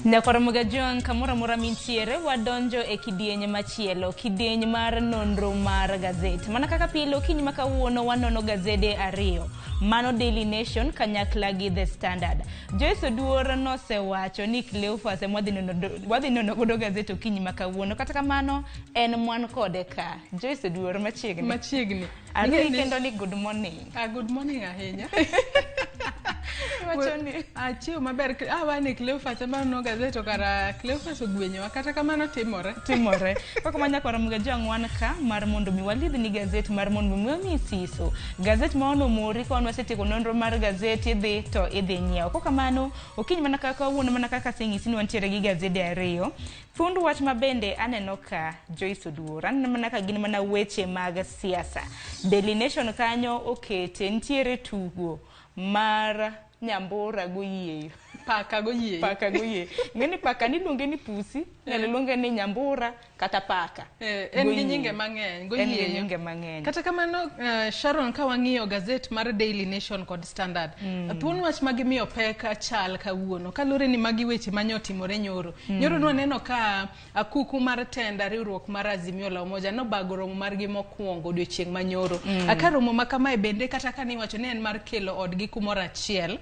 Nyakwar Mugajuang' kamoro amora mintiere wadonjo e kidieny machielo, kidieny mar nonro mar gazet. Mana kaka pile okinyi ma kawuono wanono gazede ariyo, mano Daily Nation kanyakla gi The Standard. Joyce Oduor nosewacho ni Cleophas ema wadhi nono godo gazet okinyi ma kawuono. Kata kamano en mwan kode ka. Joyce Oduor machiegni. Machiegni. Arwaki kendo ni good morning. Ah, good morning ahinya. Iwacho ni Achiew maber. Ah, wane Cleophas ema nono gazet to kara Cleophas ogwenyowa. Kata kamano timore. Timore. Kaka ma nyakwar Mugajuang' wan ka mar mondo mi walidhni gazet mar mondo mi wamiyi siso. Gazet ma wan omori ka wan wasetieko nonro mar gazet idhi to idhi nyiewo. Kok kamano, okinyi mana kaka kawuono mana kaka asenyisi ni wantiere gi gazede ariyo. Thuond wach ma bende aneno ka Joyce Oduor, aneno mana ka gin mana weche mag siasa. Daily Nation kanyo okete nitiere tugo mar nyambura goyieyo. Paka goyieyo. Paka goyieyo. Ing'e ni paka ni iluonge ni pusi, inyalo luonge ni nyambura kata paka. En gi nyinge mang'eny, goyieyo. En gi nyinge mang'eny. Kata kamano, Sharon, ka wang'iyo gazet mar Daily Nation kod Standard, thuon wach ma gimiyo pek chal kawuono, kaluwore ni magi weche mane otimore nyoro. Nyoro nwaneno ka akuku mar tenda riwruok mar Azimio la Umoja nobago romo margi mokwongo odiochieng' ma nyoro. Ka romo ma kamae bende kata ka niwacho ni en mar kelo odgi kumoro achiel,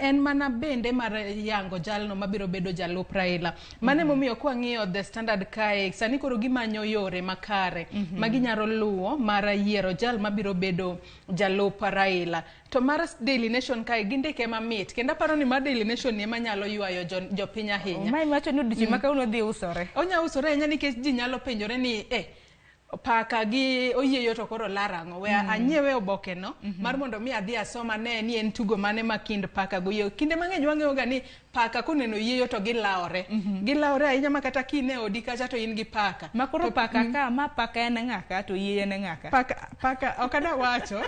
en mana bende mar yango jalno mabiro bedo jalup Raila. Mano emomiyo kwang'iyo The Standard kae, sani koro gimanyo yore makare ma ginyalo luwo mar yiero jal mabiro bedo jalup Raila. To mar Daily Nation kae gindike mamit kendo aparo ni mar Daily Nation ni ema nyalo ywayo jopiny ahinya. Mae wacho ni odiochieng' ma kawuono dhi usore. Onya usore ahinya nikech ji nyalo penjore ni paka gi oyieyo to koro lar ang'o? We anyiewe oboke no mar mondo mi adhi asom ane ni en tugo mane ma kind paka gi oyieyo. Kinde mang'eny wang'eyo ga ni paka koneno oyieyo to gilawore. Gilawore ahinya ma kata kine odi kacha to in gi paka. Ma koro paka ka, ma paka en ng'a ka to oyieyo en ng'a ka? Paka, paka, ok adwa wacho.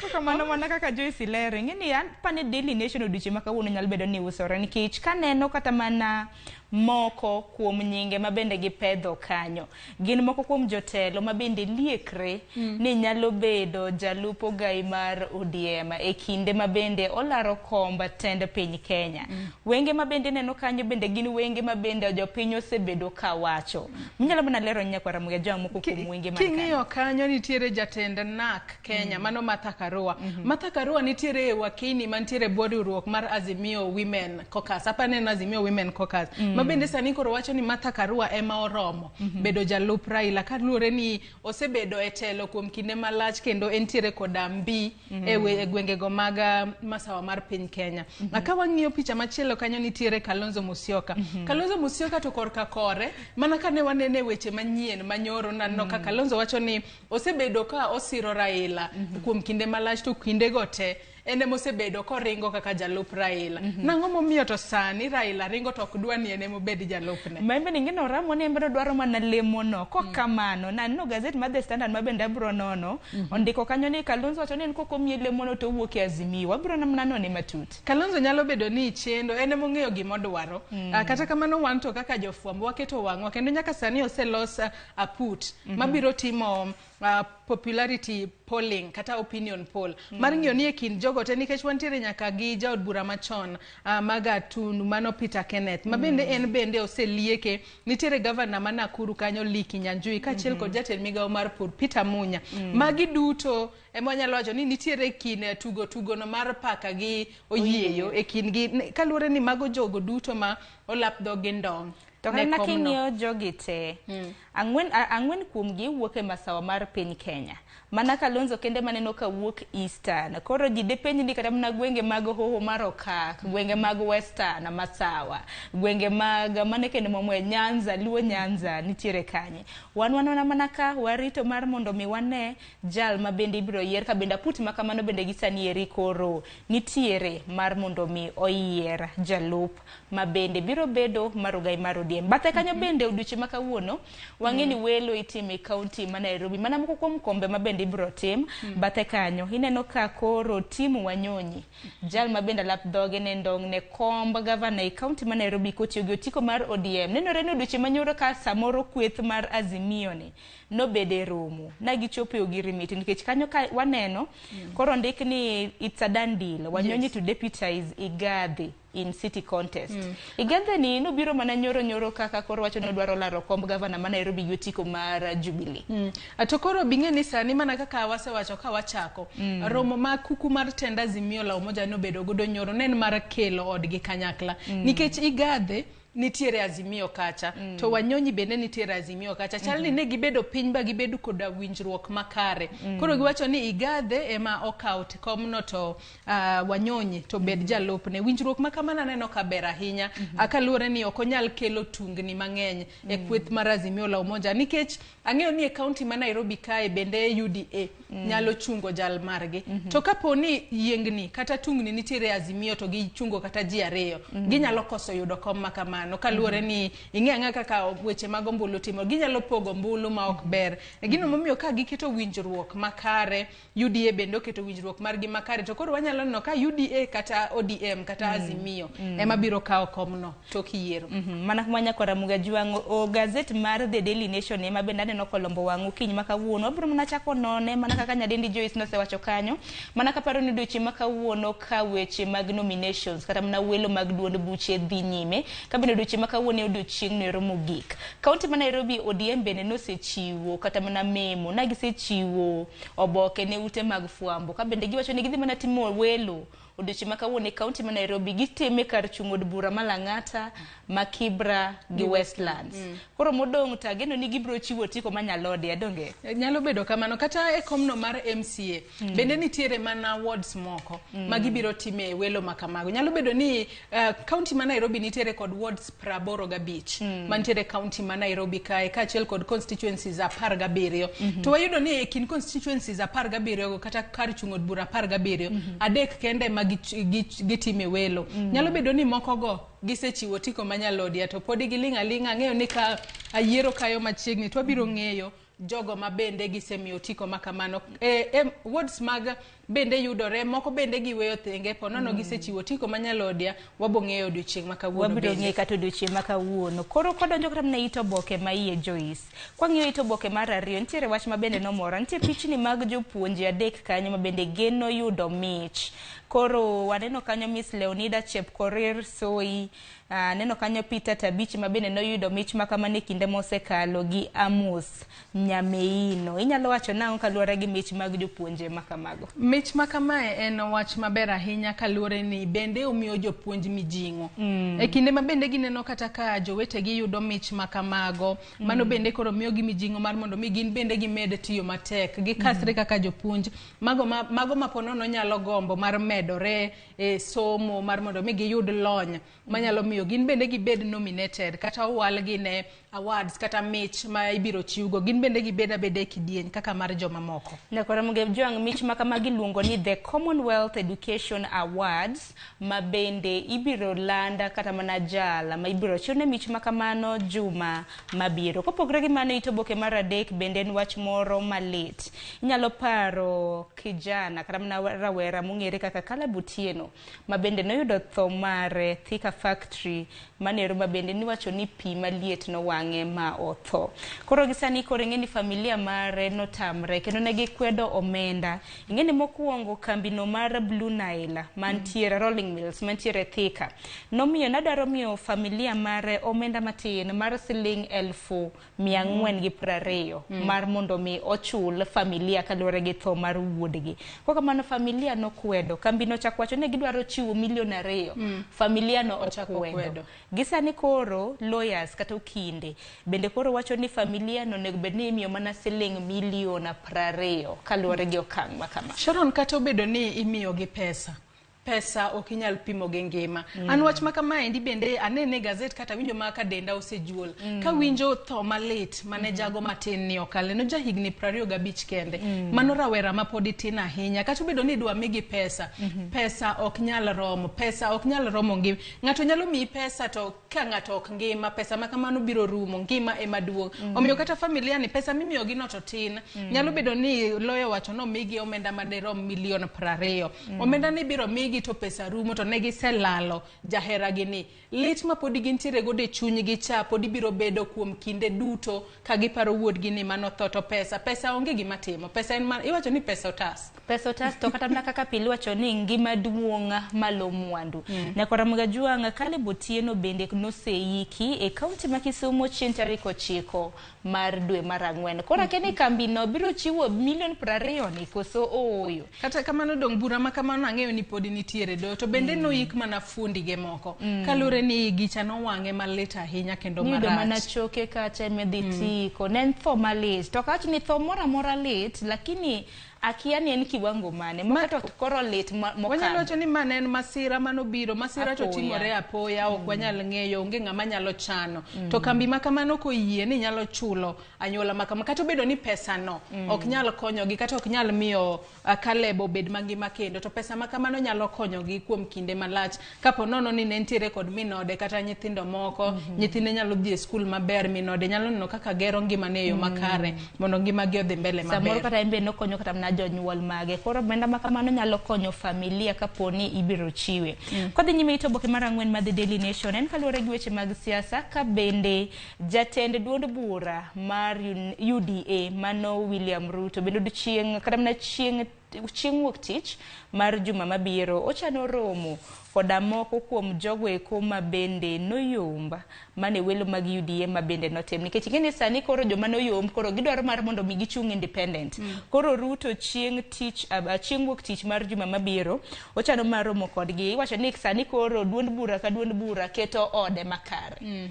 Kaka mano mana kaka Joyce lero, ing'e ni an pane Daily Nation odiochieng' ma kawuono nyalo bedo ni usore nikech kaneno kata mana moko kuom nyinge ma bende gipedho kanyo. Gin moko kuom jotelo ma bende liekre ni nyalo bedo jalup ogai mar ODM e kinde ma bende olaro komb tend piny Kenya. Wenge ma bende ineno kanyo bende gin wenge ma bende jopiny osebedo ka wacho. Minyalo mana lero nyakwar Ramogi Ajwang' moko kuom wenge man kanyo. King'iyo kanyo nitiere jatend NARC Kenya, mano Martha Karua. Martha Karua nitiere e wakini mantiere e bwo riwruok mar Azimio Women Caucus. Apa neno Azimio Women Caucus. Ma bende sani koro wacho ni Martha Karua ema oromo bedo jalup Raila kaluwore ni osebedo e telo kuom kinde malach kendo entiere koda mbi e gwengego mag masawa mar piny Kenya. Ka wang'iyo picha machielo kanyo nitiere Kalonzo Musyoka. Kalonzo Musyoka to korka kore mana kane wanene weche manyien manyoro naneno ka Kalonzo wacho ni osebedo ka osiro Raila kuom kinde malach to kindego te en ema osebedo koringo kaka jalup Raila. Nang'o momiyo to sani Raila ringo to ok dwa ni en ema obed jalupne? Maembe ni ng'ino ramo ni embe dwaro mana lemo no. Kok kamano, naneno gazet mar The Standard ma bende abiro nono, ondiko kanyo ni Kalonzo wacho ni en kok omiye lemo no to owuok e Azimio. Wabiro mana none matut. Kalonzo nyalo bedo ni chendo, en ema ong'eyo gima odwaro. Kata kamano wan to kaka jofwambo waketo wang'wa kendo nyaka sani oselos aput mabiro timo popularity polling kata opinion poll mar ng'iyo ni e kind jogo te nikech wantiere nyaka gi jaod bura machon ma Gatundu mano Peter Kenneth ma bende en bende oselieke. Nitiere gavana ma Nakuru kanyo Lee Kinyanjui kaachiel kod jatend migawo mar pur Peter Munya. Magi duto ema wanyalo wacho ni nitiere kind tugo tugono mar paka gi oyieyo e kindgi kaluwore ni mago jogo duto ma olap dhogi ndong'. To kata king'iyo jogi te, ang'wen kuomgi wuok e masawa mar piny Kenya. Mana Kalonzo kende maneno ka wuok Eastern. Koro ji depenj ni kata mana gwenge mag Hoho mar Okak, gwenge mag Western, Masawa, gwenge mag mane kendo mamwe Nyanza, Luo Nyanza nitiere kanye. Wan wanona mana ka warito mar mondo mi wane jal ma bende ibiro yier ka bende aput ma kamano bende gi sani eri koro nitiere mar mondo mi oyier jalup ma bende biro bedo mar ogai mar ODM. Bathe kanyo bende odiochieng' ma kawuono wang'e ni welo itimo e kaunti ma Nairobi mana moko kuom kombe ma bende ibiro tim. Bathe kanyo ineno ka koro Tim Wanyonyi jal ma bende alap dhoge ne ndong' ne komb gavana e kaunti ma Nairobi kotiyo gi otiko mar ODM. Nenore ni odiochieng' manyoro ka samoro kweth mar Azimio ni nobede romo na gichopo e ogirimiti nikech kanyo ka waneno koro ndik ni it's a done deal Wanyonyi to deputize Igathe. in city contest. Igathe ni nobiro mana nyoro nyoro kaka koro wacho ni odwaro laro komb gavana ma Nairobi gi otiko mar Jubilee. To koro bing'e ni sani mana kaka wasewacho ka wachako romo ma kuku mar tend Azimio la Umoja nobedo godo nyoro ne en mar kelo odgi kanyakla nikech Igathe nitiere Azimio kacha to Wanyonyi bende nitiere Azimio kacha chal ni ne gibedo piny ba gibedo koda winjruok makare koro giwacho ni Igathe ema okawo komno to Wanyonyi to bed jalupne. Winjruok ma kamano aneno ka ber ahinya kaluwore ni ok onyal kelo tungni mang'eny e kweth mar Azimio la Umoja nikech ang'eyo ni e kaunti ma Nairobi kae bende UDA nyalo chungo jal margi to kapo ni yiengni kata tungni nitiere Azimio to gichungo kata ji ariyo ginyalo koso yudo kom ma kamano kaluwore ni ing'e ang'eya kaka weche mag ombulu timo ginyalo pogo ombulu ma ok ber. Gino momiyo ka giketo winjruok makare UDA bende oketo winjruok margi makare to koro wanyalo neno ka UDA kata ODM kata Azimio ema biro kawo komno tok yiero. Mana kuma nyakwara Muga Jwang'o o gazet mar The Daily Nation ema bende aneno kolombo wang' okinyi ma kawuono. Wabiro mana chako none mana kaka nyadendi Joyce nosewacho kanyo. Mana kaparo ni odiochieng' ma kawuono ka weche mag nominations kata mana welo mag duond buche dhi nyime. Ka bende odiochieng' ma kawuono e odiochieng' noero mogik. Kaunti ma Nairobi ODM bende nosechiwo kata mana memo. Na gisechiwo oboke ne ute mag fwambo. Ka bende giwacho ni gidhi mana timo welo odiochieng' ma kawuono e kaunti ma Nairobi gitime kar chung' od bura ma Lang'ata, ma Kibra gi Westlands. Koro modong' to ageno ni gibiro chiwo otiko ma Nyalodi, adonge? Nyalo bedo kamano kata e komno mar MCA bende nitiere mana wards moko ma gibiro time welo ma kamago. Nyalo bedo ni kaunti ma Nairobi nitiere kod wards 85 mantiere kaunti ma Nairobi kae kaachiel kod constituencies 17. To wayudo ni e kind constituencies 17 go kata kar chung' od bura 17 adek kende ma gitime welo. Nyalo bedo ni moko go gisechiwo otiko ma Nyalodia to podi giling' aling'a. Ang'eyo ni ka ayiero kayo machiegni to wabiro ng'eyo jogo ma bende gisemiyo otiko ma kamano. Wards mag bende yudore moko bende giweyo thenge po nono gisechiwo otiko ma Nyalodia wabo ng'eyo odiochieng' ma kawuono Wabiro bende. ng'eyo kata odiochieng' ma kawuono. Koro kwadonjo kata mana it oboke ma iye Joyce. Kwang'iyo it oboke mar ariyo nitiere wach ma bende nomora. Nitie pichni mag jopuonje adek kanyo ma bende geno yudo mich. Koro waneno kanyo Miss Leonida Chepkorir Soi, aneno kanyo Peter Tabichi ma bende noyudo mich ma kamano e kinde mosekalo gi Amos Nyameino. Inyalo wacho nang'o kaluwore gi mich mag jopuonje ma kamago? Mich ma kamae en wach maber ahinya kaluwore ni bende omiyo jopuonj mijing'o. E kinde ma bende gineno kata ka jowetegi yudo mich ma kamago, mano bende koro miyogi mijing'o mar mondo mi gin bende gimed tiyo matek, gikasre kaka jopuonj. Mago ma po nono nyalo gombo mar medore e somo mar mondo mi giyud lony manyalo miyo gin bende gibed nominated kata owalgi ne awards kata mich ma ibiro chiwgo, gin bende gibed abeda e kidieny kaka mar joma moko. Nyakwara Muga Jwang' mich ma kamagi iluongo ni The Commonwealth Education Awards ma bende ibiro landa kata mana jala ma ibiro chiwne mich ma kamano juma mabiro. Kopogore gi mano, it oboke mar adek bende en wach moro malit. Inyalo paro kijana kata mana rawera mong'ere kaka Caleb Otieno ma bende noyudo tho mare Thika Factory manero ma bende niwacho ni pi maliet nowang'e ma otho. Koro gi sani koro ing'e ni familia mare notamre kendo ne gikwedo omenda. Ing'e ni mokwongo kambino mar Blue Nile mantiere Rolling Mills mantiere Thika nomiyo nadwaro miyo familia mare omenda matin mar siling 420,000 mar mondo mi ochul familia kaluwore gi tho mar wuodgi. Kok kamano familia nokwedo. Kambino ochako wacho ni gidwaro chiwo 2 million. Familia no Ochako okwedo. kwedo. Gi sani koro lawyers kata okinde bende koro wacho ni familia no onego bed ni imiyo mana siling 20 million kaluwore gi okang' ma kama. Sharon, kata obedo ni imiyogi pesa, pesa ok inyal pimo gi ngima. An wach ma kamaendi bende anene e gazet kata winjo ma ka denda osejuol. Kawinjo tho malit mane jago matin ni okale, no jahigni 25 kende. Mano rawera ma podi tin ahinya. Kata obedo ni idwa migi pesa, pesa ok nyal romo. Pesa ok nyal romo ngima. Ng'ato nyalo miyi pesa to ka ng'ato ok ngima, pesa ma kamano biro rumo. Ngima ema duong'. Omiyo kata familia ni pesa mimiyogi no to tin. Nyalo bedo ni loyo wacho ni omigi omenda madirom 20 million. Omenda ni ibiro migi oyikgi to pesa rumo to ne giselalo jaheragi ni. Lit ma podi gintiere godo e chunygi cha podi biro bedo kuom kinde duto ka giparo wuodgi ni manotho to pesa. Pesa onge gima timo. Pesa en ma, iwacho ni pesa otas. Pesa otas to kata mana kaka pile iwacho ni ngima duong' malo mwandu. Nyakwar Ramogi Ajwang' Caleb Otieno bende noseiki e kaunti ma Kisumu chieng' tarik 9 mar dwe mar 4. Koro akia ni kambi no biro chiwo milion 20 ni koso ooyo. Kata kamano dong' bura ma kamano ang'eyo ni podi nitiere doho to bende noik mana fuondige moko. Kaluwore ni gicha nowang'e malit ahinya kendo Niyudo mana marach. choke kacha emidhi tiko. Ne en tho malit. To ok awach ni tho moro amora lit, lakini akia ni en kiwango mane. Moko to koro lit Wanyalo mokadho. wacho ni ma ne en masira manobiro, masira to Apoya. timore apoya, ok wanyal ng'eyo, onge ng'ama nyalo chano. To kambi ma kamano koyie ni nyalo chulo anyuola ma kama, kata obedo ni pesa no ok nyal konyogi, kata ok nyal miyo Caleb obed mangima kendo, to pesa ma kamano nyalo konyogi kuom kinde malach. Kapo nono ni ne nitiere kod minode kata nyithindo moko, nyithinde nyalo dhi e skul maber, minode nyalo neno kaka gero ngimane e yo makare mondo ngimagi odhi mbele Samoro maber. kata en be nokonyo kata mana jonyuol mage. Koro omenda ma kamano nyalo konyo familia kapo ni ibiro chiwe. Kodhi nyime ito oboke mar 4 mar The Daily Nation en kaluwore gi weche mag siasa ka bende jatend duond bura mar UDA mano William Ruto bende odiochieng' kata mana chieng' wuok tich mar juma mabiro ochano romo koda moko kuom jogo eko ma bende noyomb mane welo mag UDA ma bende notim nikech ing'e ni sani koro joma noyomb koro gidwaro mar mondo mi gichung' independent. Koro Ruto chieng' tich chieng' wuok tich mar juma mabiro ochano mar romo kodgi. Iwacho ni sani koro duond bura ka duond bura keto ode makare.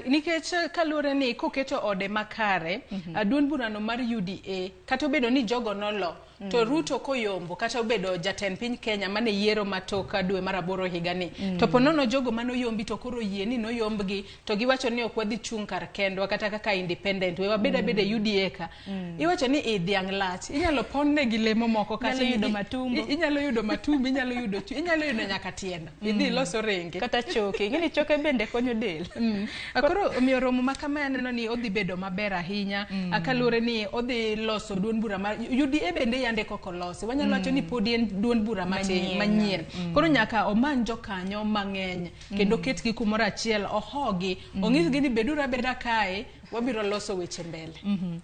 Nikech kaluwore ni koketo ode makare, duond burano mar UDA kata obedo ni jogo nolo, to Ruto koyombo kata obedo jatend piny Kenya mane yiero matok dwe mar 8 higani, to po nono jogo manoyombi to koro yie ni noyombgi to giwacho ni ok wadhi chung' kar kendwa kata kaka independent, we wabed abeda e UDA ka. Iwacho ni i dhiang' lach, inyalo pon negi lemo moko kata Inyalo yudo matumbo. Inyalo yudo matumbo, inyalo yudo inyalo yudo nyaka tiendo, idhi ilos orenge. Kata choke, ing'e ni choke bende konyo del. Koro omiyo romo ma kama aneno ni odhi bedo maber ahinya, kaluwore ni odhi loso duond bura mar UDA bende yande kok olosi. Wanyalo wacho ni podi en duond bura matin manyien. Koro nyaka omany jokanyo mang'eny kendo ketgi kumoro achiel, ohogi, onyisgi ni beduru abeda kae, wabiro loso weche mbele.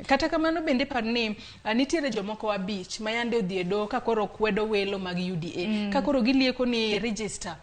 Kata kamano bende par ni nitiere jomoko 5 ma yande odhi e doho ka koro kwedo welo mag UDA. Ka koro gilieko ni register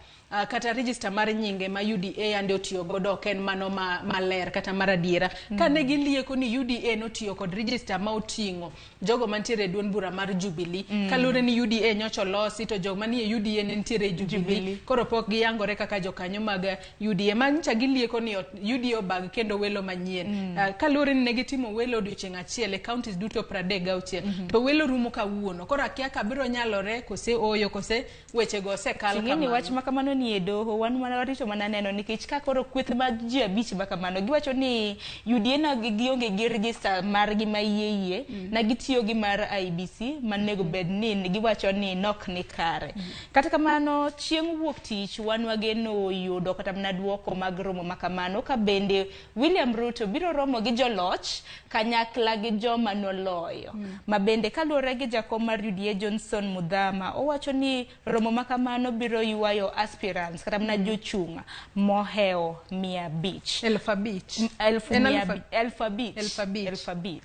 kata register mar nyinge ma UDA yande otiyo godo ok en mano maler kata mar adiera. Ka ne gilieko ni UDA notiyo kod register ma oting'o jogo mantiere e duond bura mar Jubilee, kaluwore ni UDA nyocha olosi to joma nie UDA ne nitiere e Jubilee, koro pok giyangore kaka jokanyo mag UDA. Manyicha gilieko ni UDA obag kendo welo manyien. Kaluwore ni ne gitimo welo odiochieng' achiel e counties duto 36, to welo rumo kawuono. Koro akia ka biro nyalore kose ooyo kose wechego osekal Ing'e ni wach kamano. ma kamano ni e doho, wan mana warito mana neno nikech ka koro kweth mag ji 5 ma kamano giwacho ni UDA na gionge gi register margi ma yie yie, na gitiyo gi mar IEBC manego bed ni giwacho ni nok ni kare. Kata kamano chieng' wuok tich wan wageno yudo kata mana duoko mag romo ma kamano ka bende William Ruto biro romo gi joloch kanyakla gi joma noloyo. Ma bende kaluwore gi jakom mar UDA Johnson Muthama owacho ni romo ma kamano biro ywayo aspirants kata mana jochung' mohewo 500. 5,000. Elfu En mia elfu elfu abich. Elfu abich. Elfu abich.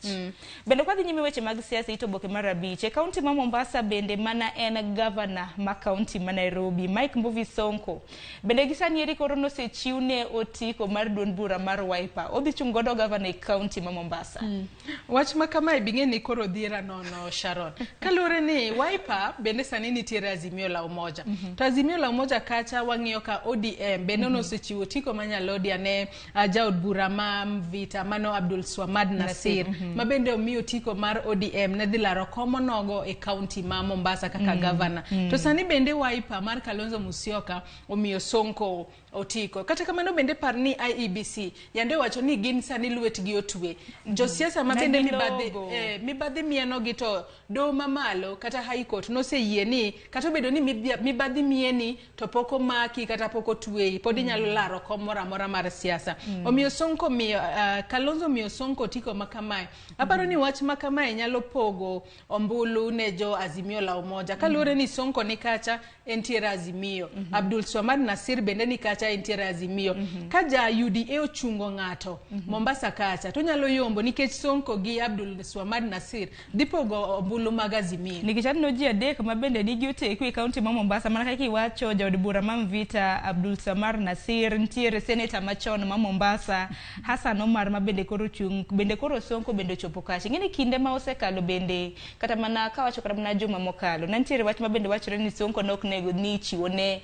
Bende kwadhi nyime weche mag siasa ito oboke mar 5 e kaunti ma Mombasa bende mana en gavana ma kaunti ma Nairobi Mike Mbuvi Sonko bende gi sani eri koro nosechiwne otiko mar duond bura mar Wiper odhi chung' godo gavana e kaunti ma Mombasa. Wach ma kamae bing'e ni koro dhiera nono Sharon. Kaluwore ni Wiper bende sani nitiere Azimio la Umoja. To Azimio la Umoja kacha wang'iyo ka ODM bende nosechiwo otiko ma Nyalodia ne jaod bura ma Mvita mano Abdul Swamad Nasir, ma bende omiyo otiko mar ODM ne dhi laro kom onogo e kaunti ma Mombasa kaka gavana. To sani bende Wiper mar Kalonzo Musyoka omiyo Sonko otiko. Kata kamano bende par ni IEBC yande owacho ni gin sani podi lwetgi otwe. Josiasa ma bende mibadhi mibadhi mienogi to doho mamalo kata High Court noseyie ni kata obedo ni mibadhi mieni to pok omaki kata pok otweyi, pod inyalo laro kom moro amora mar siasa. Omiyo Sonko miyo Kalonzo miyo Sonko otiko ma kamae. Aparo ni wach ma kamae nyalo pogo ombulu ne jo Azimio la Umoja. Kaluwore ni Sonko ni kacha entiere Azimio. Abdul Swamad Nasir bende ni kacha entiere Azimio. Ka ja UDA ochungo ng'ato Mombasa kacha to onyalo yombo nikech Sonko gi Abdul Swamad Nasir dhi pogo ombulu mag Azimio. Nikech aneno ji adek ma bende nigi oteku e kaunti ma Mombasa mana kaka iwacho jaod bura ma Mvita Abdul Samar Nasir, nitiere seneta machon ma Mombasa Hassan Omar ma bende koro chung' bende koro Sonko bende ochopo kacha. Ing'e ni kinde ma osekalo bende kata mana kawacho kata mana juma mokalo ne nitiere wach ma bende wachore ni Sonko ne ok nego ni ichiwo ne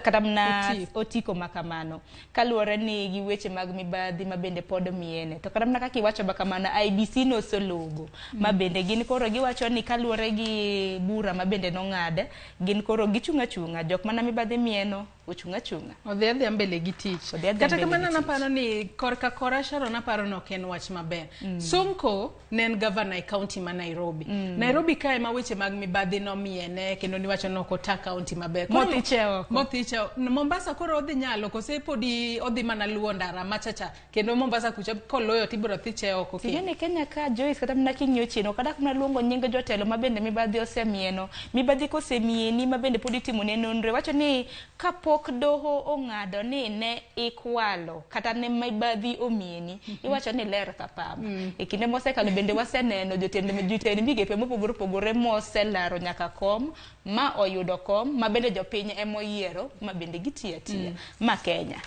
kata mana otiko ma kamano kaluwore ni gi weche mag mibadhi ma bende pod miene. To kata mana kaka iwacho ma kamano IBC nosologo ma bende gin koro giwacho ni kaluwore gi bura ma bende nong'ad gin koro gichung' achung'a jok mana mibadhi mieno ochung' achung'a. Odhi adhiya mbele gi tich. Kata kamano naparo ni korka kora Sharon aparo ni ok en wach maber. Sonko ne en gavana e kaunti ma Nairobi. Nairobi kae ma weche mag mibadhi nomiene kendo niwacho ni ok ota kaunti maber. Mothiche oko. Mothiche. Mombasa koro odhi nyalo kose podi odhi mana luwo ndara machacha kendo Mombasa kucha koloyo tibiro thiche oko. Ting'e Kenya ka Joyce kata mana king'iyo chien ok adak mana luongo nying jotelo ma bende mibadhi osemieno. Mibadhi kosemieni ma bende pod itimo ne nonro. Wacho ni kapok doho ong'ado ni ne ikwalo kata ne mibadhi omieni iwacho ni ler ka pamba. E kinde mosekalo bende waseneno jotend migepe mopogore opogore moselaro nyaka kom ma oyudo kom ma bende jopiny emoyiero ma bende gitiyo atiya ma Kenya.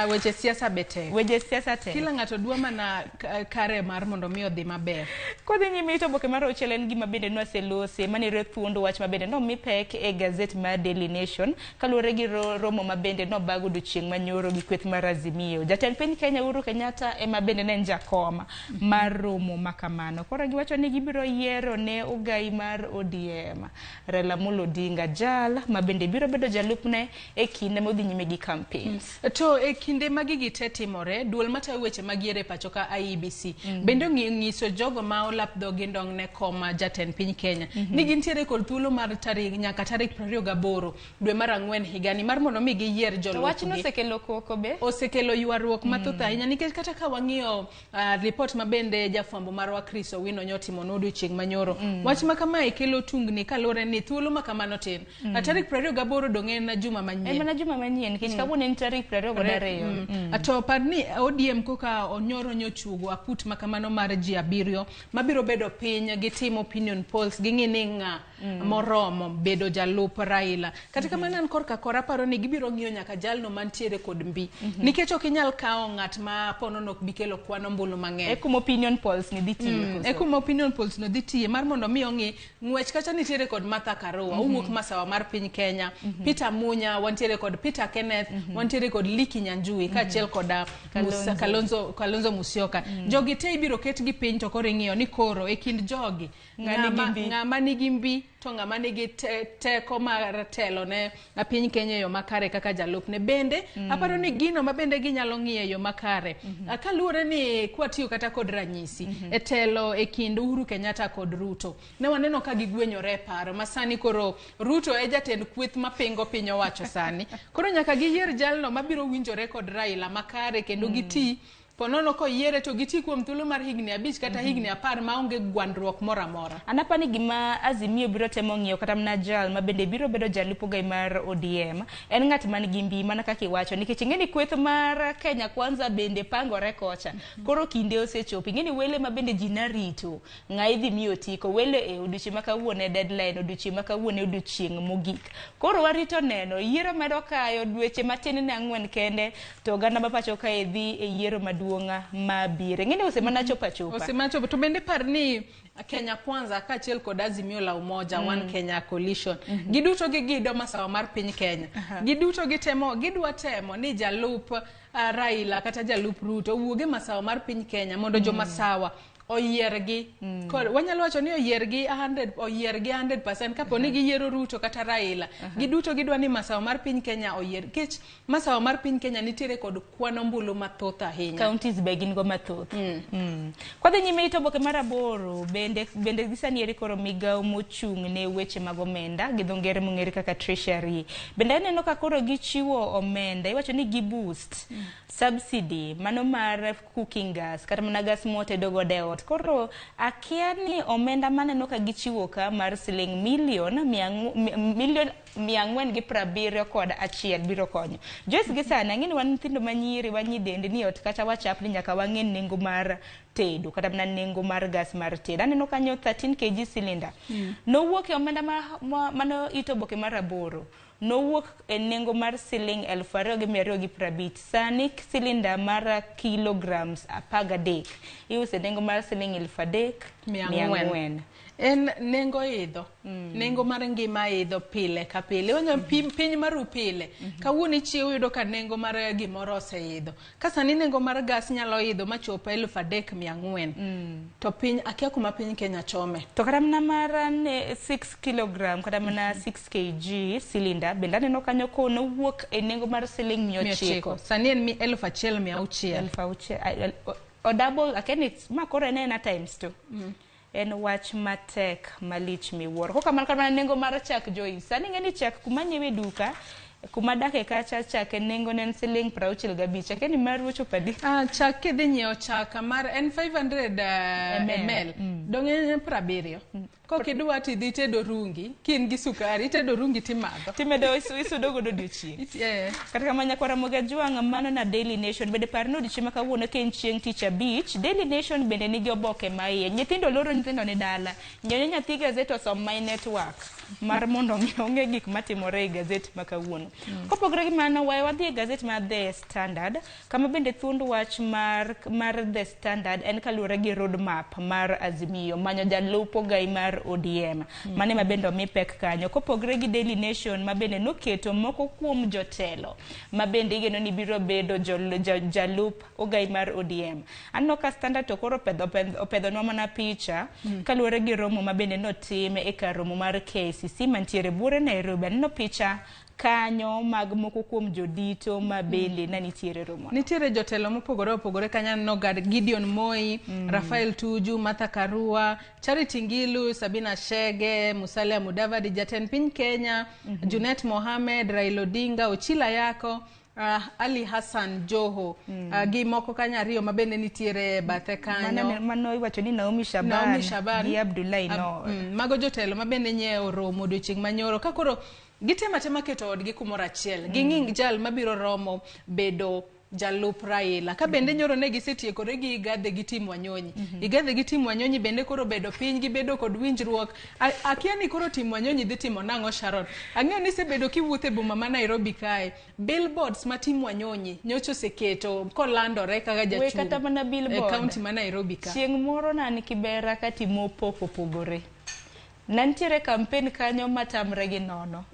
Weche siasa be tek. Weche siasa tek. Kila ng'ato dwa mana kare mar mondo mi odhi maber. Kodhi nyime to oboke mar auchiel en gima bende nwaselose manire thuond wach ma bende nomi pek e gazet mar Daily Nation kaluwore gi romo ma bende nobag odiochieng' manyoro gi kweth mar Azimio. Jatend piny Kenya Uhuru Kenyatta ema bende ne en jakom mar romo ma kamano. Koro giwacho ni gibiro yiero ne ogai mar ODM Raila Amolo Odinga jal ma bende biro bedo jalupne e kinde modhi nyime gi campaigns. To e kinde ma gigi te timore, duol matayo weche mag yiero e pacho ka IEBC bende ong'iso jogo ma olap dhogi ndong' ne koma jatend piny Kenya ni gintiere kod thuolo mar tarik nyaka tarik 28 dwe mar ang'wen higani mar mondo mi giyier jolupgi. Wachno osekelo koko be? Osekelo ywaruok mathoth ahinya nikech kata ka wang'iyo report ma bende jafwambo marwa Chris Owino nyotimo odiochieng' manyoro. Wach ma kamae kelo tungni kaluwore ni thuolo ma kamano tin. Tarik 28 dong' en juma manyien. En mana juma manyien nikech kawuono en tarik 22. To par ni ODM koka onyoro nyochugo aput ma kamano mar ji 7 mabiro bedo piny gitimo opinion polls ging'i ni ng'a moromo bedo jalup Raila. Kata kamano an korka kora aparo ni gibiro ng'iyo nyaka jalno mantiere kod mbi. Nikech ok inyal kawo ng'at ma ponono ok bi kelo kwan ombulu mang'eny. E kuma opinion polls ni dhi tiye. E kuma opinion polls no dhi tiye mar mondo mi ong'i ng'wech kacha nitiere kod Martha Karua owuok masawa mar piny Kenya, Peter Munya, wantiere kod Peter Kenneth, wantiere kod Liki Nyanjui kaachiel kod Kalonzo Musyoka. Jogi te ibiro ketgi piny to koro ing'iyo ni koro e kind jogi ng'ama nigi mbi to ng'ama nigi teko mar telo ne piny Kenya e yo makare kaka jalupne. Bende aparo ni gino ma bende ginyalo ng'iyo e yo makare kaluwore ni kwatiyo kata kod ranyisi e telo e kind Uhuru Kenyatta kod Ruto ne waneno ka gigwenyore e paro ma sani koro Ruto e jatend kweth mapingo piny owacho sani. Koro nyaka giyier jalno mabiro winjore kod Raila makare kendo giti ponono koyiere to giti kuom thuolo mar higni 5 kata higni 10 maonge gwandruok moro amora. Anapa ni gima Azimio biro temo ng'iyo kata mana jal ma bende biro bedo jalup ogai mar ODM en ng'at man gi mbi mana kaka iwacho nikech ing'e ni kweth mar Kenya Kwanza bende pangore kocha. Koro kinde osechopo. Ing'e ni wele ma bende ji narito ng'a idhi mi otiko wele e odiochieng' ma kawuono e deadline odiochieng' ma kawuono e odiochieng' mogik. Koro warito neno yiero medo kayo dweche matin ne 4 kende to oganda ma pacho kae dhi e yiero maduong' mabiro. Ing'e ni osemana chopo achopa. Osemana chopo. To bende par ni Kenya Kwanza kaachiel kod Azimio la Umoja, One Kenya Coalition, giduto gigido masawa mar piny Kenya. Giduto gitemo, gidwa temo ni jalup Raila kata jalup Ruto owuog e masawa mar piny Kenya mondo jo masawa Oyiergi. Kod wanyalo wacho ni oyiergi 100, oyiergi 100% kapo ni giyiero Ruto kata Raila. Giduto gidwa ni masawa mar piny Kenya oyier. Nikech masawa mar piny Kenya nitiere kod kwan ombulu mathoth ahinya. Counties be gin go mathoth. Kwadhi nyime ito oboke mar 8 bende gisani eri koro migawo mochung' ne weche mag omenda gi dho ngere mong'ere kaka Treasury. Bende aneno ka koro gichiwo omenda, iwacho ni gi boost subsidy mano mar cooking gas kata mana gas mwatedo godo e ot. Koro akia ni omenda maneno ka gichiwo ka mar siling milion 471 biro konyo. Joyce gi sani ang'e ni wan nyithindo manyiri wan nyidendi ni ot kacha wachapni nyaka wang'e nengo mar tedo kata mana nengo mar gas mar tedo. Aneno kanyo 13 kg cylinder. Nowuok e omenda mano ito oboke mar 8. Nowuok e nengo mar siling 2250. Sani cylinder mar kilograms 13 iuso e nengo mar siling 3400. En nengo idho. Nengo mar ngima idho pile ka pile. Onyo piny maru pile. Kawuono ichiew yudo ka nengo mar gimoro oseidho. Ka sani nengo mar gas nyalo idho machop 3400. To piny akia kuma piny Kenya chome. To kata mana mar 6 kilogram kata mana 6 kg cylinder bende aneno kanyo ko nowuok e nengo mar siling 900. Sani en 1600. 1600. O double akeni ma koro en ena times 2. En wach matek malich miwuoro. Kok kamano kata mana nengo mar chak Joyce. Sani ing'e ni chak kuma nyiewe duka kuma dake kacha chak nengo ne en siling 65. Akeni mar ochopo adi? Chak kidhi nyiewo chak mar en 500 ml. Dong' en 70. Kok idwa tidhi tedo rungi, ka in gi sukari, itedo rungi timadho. Timedo isudo godo odiochieng'. Kata kamano nyakwara Ramogi Ajwang' mano na Daily Nation. Bende par ni odiochieng' ma kawuono ka en chieng' tich abich, Daily Nation bende nigi oboke ma iye. Nyithindo loro nyithindo ni dala. Nyiew ne nyathi gazet osom My Network mar mondo ong'e gik matimore e gazet ma kawuono. Kopogore gi mano, wadhi e gazet mar The Standard, kama bende thuond wach mar The Standard en kaluwore gi roadmap mar Azimio, manyo jalup ogai mar ODM. Mane ma bende omi pek kanyo. Kopogore gi Daily Nation ma bende noketo moko kuom jotelo ma bende igeno ni biro bedo jalup ogai mar ODM. Aneno ka Standard to koro opedhonwa mana picha kaluwore gi romo ma bende notim e kar romo mar KICC mantiere buore Nairobi. Aneno picha kanyo mag moko kuom jodito ma bende ne nitiere romo. Nitiere jotelo mopogore opogore kanyo aneno Gideon Moi, Rafael Tuju, Martha Karua, Charity Ngilu, Sabina Chege, Musalia Mudavadi, jatend piny Kenya, Junet Mohamed, Raila Odinga, Ochila Yako, Ali Hassan Joho, gi moko kanyo ariyo ma bende nitiere bathe kanyo. Mano iwacho ni Naomi Shaban gi Abdullahi Noor. Mago jotelo ma bende nye oromo odiochieng' manyoro. Ka koro gitemo atema keto odgi kumoro achiel. Ging'ing jal mabiro romo bedo jalup Raila. Ka bende nyoro ne gisetiekore gi Igathe gi Tim Wanyonyi. Igathe gi Tim Wanyonyi bende koro bedo piny gibedo kod winjruok. Akia ni koro Tim Wanyonyi dhi timo nang'o Sharon. Ang'eyo ni isebedo kiwuotho e boma ma Nairobi kae. Billboards ma Tim Wanyonyi nyocha oseketo kolandore kaka jachung' We kata mana billboard. e county ma Nairobi ka. Chieng' moro nan Kibera katimo pok opogore. Nantiere campaign kanyo matamre gi nono.